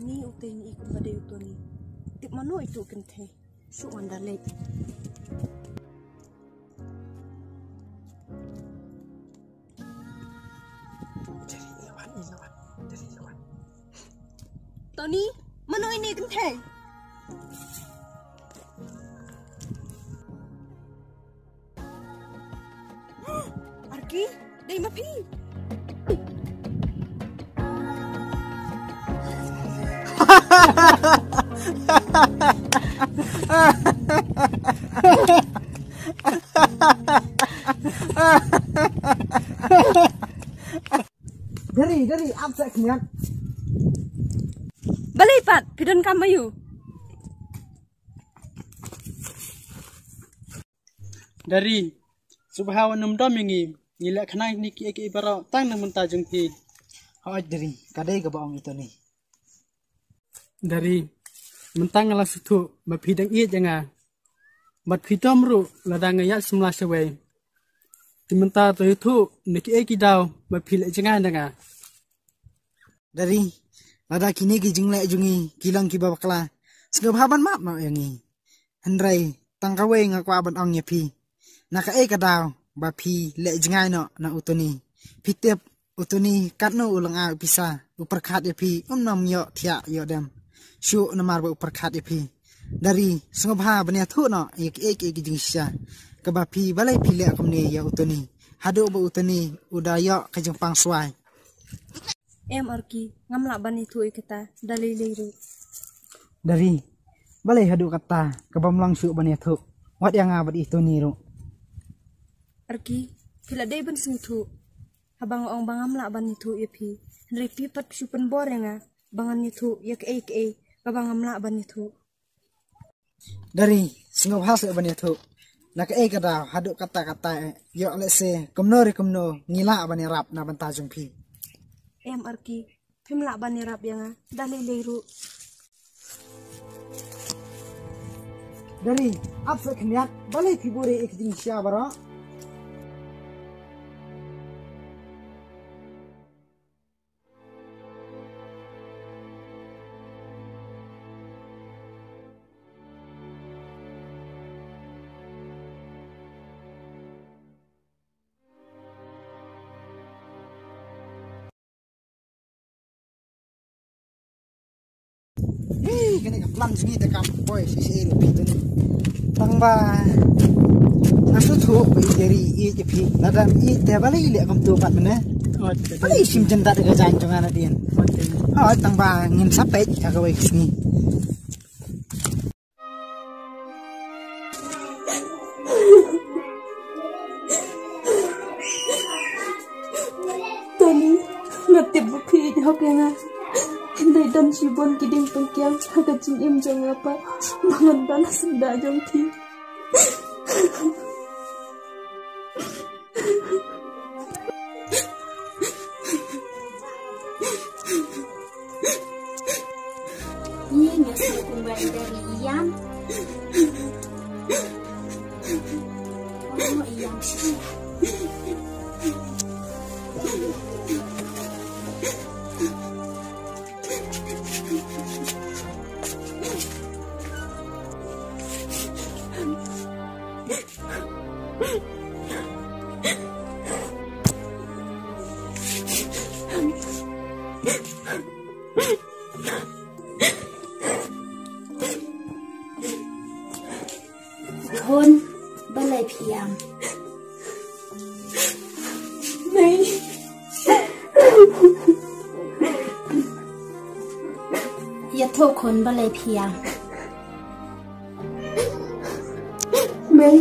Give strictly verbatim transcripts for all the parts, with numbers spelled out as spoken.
Ni u tei ni i kumba dei u Tony. Tip mano itu kynthei. Shu wan da leit. Tony, mano ini kynthei? Arki, dei ma phi. Dari, dari, ap sek niat. Balei pat, phi don kam aïu? Dari, sngewbha wat nym dom ïa ngi, ngi leh khnang ïa kine kiei kiei baroh tang na bynta jong phi. Hooid Dari, ka dei kaba ong i Tony. Dari, mynta nga la sngewthuh ba phi dang ïeit ïa nga. Bad phi dom ruh lada nga ïaid samla shawei. Te mynta to ïathuh na kiei ki daw ba phi leh jngai na nga. Dari, lada kine ki jingleh jong ngi ki long kiba bakla, sngewbha ban map noh ïa ngi. Hynrei tang kawei nga kwah ban ong ïa phi. Na kaei ka daw ba phi leh jngai noh na u Tony, phi tip u Tony katno u lynga u pisa, u pyrkhat ïa phi, um nym ïoh thiah ïoh dem. Shuh namar ba u pyrkhat ïa phi. Dari, sngewbha ban ïathuh noh ïa kiei kiei ki jingshisha. Kaba phi, balei phi leh kumne ïa u Tony? Haduh ba u Tony u da ïoh ka jingpang swai. Em Arki, ngam lah ban ïathuh ïa kata da lei lei ruh. Dari, balei haduh kata kaba ym long shuh ban ïathuh wat ïa nga bad i Tony ruh? Arki, phi la dei ban sngewthuh haba nga ong ba ngam lah ban ïathuh ïa phi. Hynrei phi pat phi shu pynbor ïa nga ba ngan ïathuh ïa kaei kaei kaba ngam lah ban ïathuh. Dari, sngewbha seh ban ïathuh. Na kaei ka daw haduh katta katta, eh, ïoh lehse kumno re kumno ngi lah ban ïarap na bynta jong phi. Em Arki, phim lah ban ïarap ïa nga da lei lei ruh. Dari, ap seh khyndiat, balei phi buhrieh ïa ki jingshisha baroh? Hei, kane ka plan jong ngi te kam poi shisha ruh phi te. Tang ba nga sngewthuh ba i Dari i ïeit ïa phi. Lada i ïeit te balei i leh kumto pat mynne? Balei i shim jyndat ïa ka jaiñ jong nga nadien? Hooid, tang ba ngin sa peit ha kawei ka sngi. Tony, nga tip ba phi ïeit hok ïa nga. Hynrei don shibun ki dieng pynkiang ha ka jingim jong nga pat ba ngan ban ha syndah jong phi. Ïa nga sa kumba i Dari i ïam. Oh, i ïam shi. Khun, balei phi ïam? Mei. Ïathuh khun, balei phi ïam? Mei,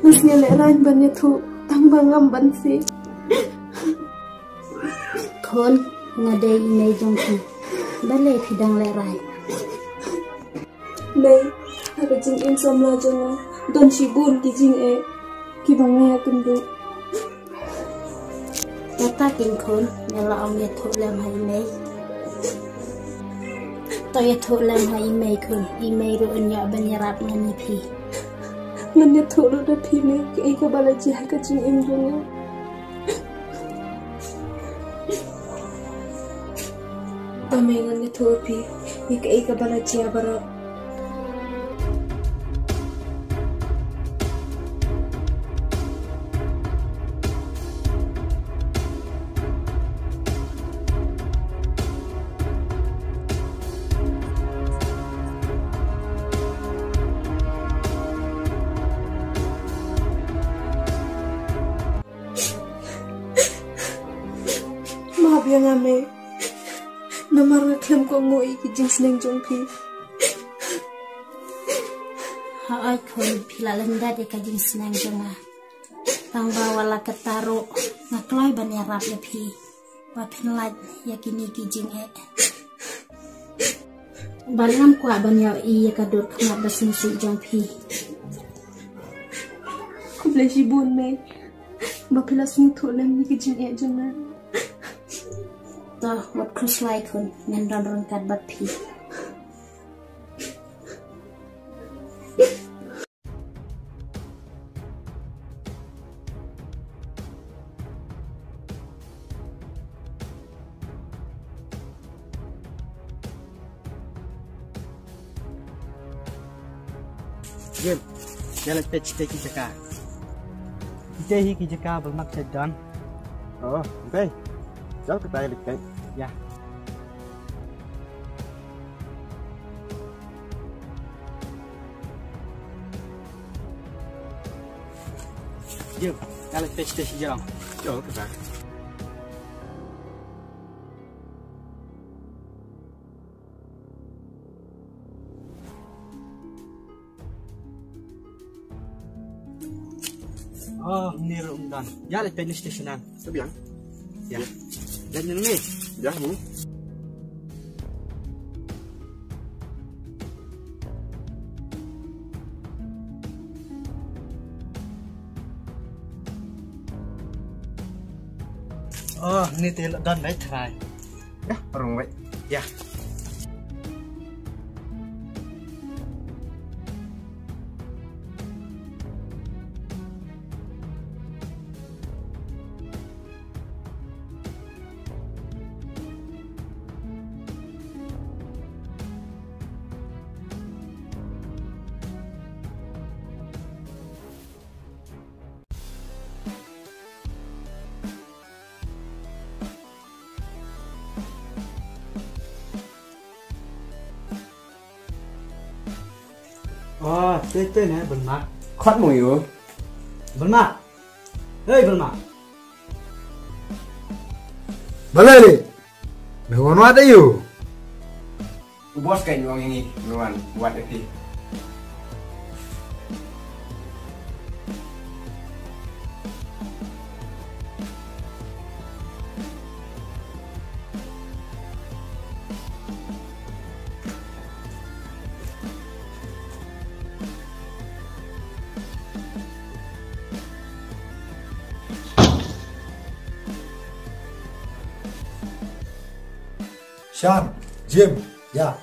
nga sngewlehraiñ ban ïathuh tang ba ngam banse. Khun, nga dei i mei jong phi. Balei phi dang lehraiñ? Mei, ha ka jingim samla jong nga don shibun ki jingeh kiba nga ïakynduh. Kata kin khun, nga la ong ïathuh lem ha i mei. To ïathuh lem ha i mei khun, i mei ruh un ïoh ban ïarap ngan ïa phi. Ngan ïathuh ruh da phi mei, kaei kaba la jia ha ka jingim jong nga. Ka mei ngan ïathuh ïa phi ïa kaei kaba la jia baroh. Map ïa nga mei. Namar nga khlem kohnguh ïa ki jingsneng jong phi. Hooid khun, phi la lyndet ïa ka jingsneng jong nga. Tang ba wat la katta ruh nga kloi ban ïarap ïa phi ba phin lait ïa kine ki jingeh. Bad ngam kwah ban ïohi ïa ka dur khmat ba sngewsih jong phi. Khublei shibun mei ba phi la sngewthuh lem ïa ki jingeh jong nga. To wat khuslai khun, ngan don ryngkat bad phi. Jim, ïa leit peit shatei ki jaka. Kita hi ki jaka ba ma ka shait don. Oh, okay. Jal kata ïa leit peit. Ïa. Jim, ïa leit peit shatei shi jrong. Jal kata. Oh, ni ruh um don. Ïa leit peit ni station an. Sa biang. Ïa. Leit ni ni. Ïa, hmm. Oh, ni te don leit trai. Ïa, rung wei. Ïa. Oh, te te ne, Belma. Khot mo ïo. Belma. Hey, Belma. Balei? Me wan wat aïu? U bos ka wan ïa ngi, me wan wat ïa phi. Shan, Jim, ïa.